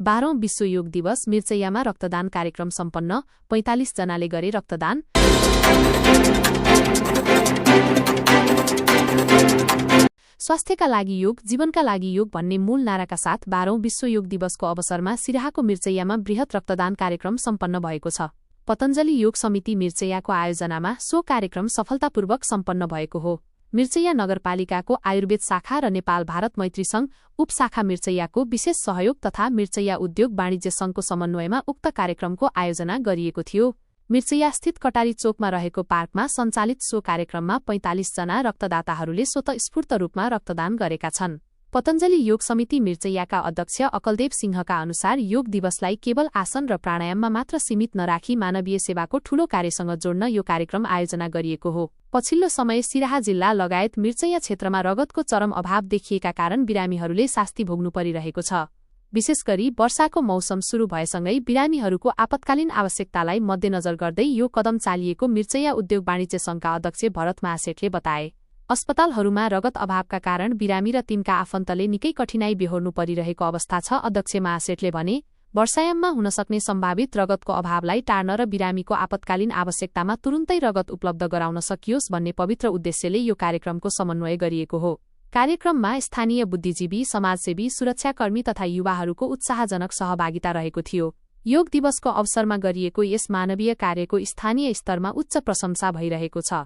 12औं विश्व योग दिवस मिर्चैयामा रक्तदान कार्यक्रम सम्पन्न 45 जनाले गरे रक्तदान। स्वास्थ्यका लागि योग, जीवनका लागि योग भन्ने मूल नाराका साथ 12औं विश्व योग दिवसको अवसरमा सिराहाको मिर्चैयामा बृहत रक्तदान कार्यक्रम सम्पन्न भएको छ। पतञ्जलि योग समिति मिर्चैयाको आयोजनामा सो कार्यक्रम सफलतापूर्वक सम्पन्न भएको हो। मिर्चैया नगरपालिकाको आयुर्वेद शाखा र नेपाल भारत मैत्री संघ उपशाखा मिर्चैयाको विशेष सहयोग तथा मिर्चैया उद्योग वाणिज्य संघको समन्वयमा उक्त कार्यक्रमको आयोजना गरिएको थियो। मिर्चैयास्थित कटारी चोकमा रहेको पार्कमा सञ्चालित सो कार्यक्रममा 45 जना रक्तदाताहरूले स्वतस्फूर्त रूपमा रक्तदान गरेका छन्। पतञ्जलि योग समिति मिर्चैयाका अध्यक्ष अकलदेव सिंहका अनुसार योग दिवसलाई केवल आसन र प्राणायाममा मात्र सीमित नराखी मानवीय सेवाको ठूलो कार्यसँग जोड्न यो कार्यक्रम आयोजना गरिएको हो। पछिल्लो समय सिराहा जिल्ला लगायत मिर्चैया क्षेत्रमा रगतको चरम अभाव देखिएका कारण बिरामीहरूले शास्ति भोग्नु परिरहेको छ। विशेष गरी वर्षाको मौसम सुरु भएसँगै बिरामीहरूको आपतकालीन आवश्यकतालाई मध्यनजर गर्दै यो कदम चालिएको मिर्चैया उद्योग वाणिज्य संघका अध्यक्ष भरत महासेठले बताए। अस्पतालहरूमा रगत अभावका कारण बिरामी र तिनका आफन्तले निकै कठिनाई बेहोर्नु परिरहेको अवस्था छ। अध्यक्ष महासेठले भने, वर्षायाममा हुन सक्ने सम्भावित रगतको अभावलाई टार्न र बिरामीको आपतकालीन आवश्यकतामा तुरुन्तै रगत उपलब्ध गराउन सकियोस् भन्ने पवित्र उद्देश्यले यो कार्यक्रमको समन्वय गरिएको हो। कार्यक्रममा स्थानीय बुद्धिजीवी, समाजसेवी, सुरक्षाकर्मी तथा युवाहरूको उत्साहजनक सहभागिता रहेको थियो। योग दिवसको अवसरमा गरिएको यस मानवीय कार्यको स्थानीय स्तरमा उच्च प्रशंसा भइरहेको छ।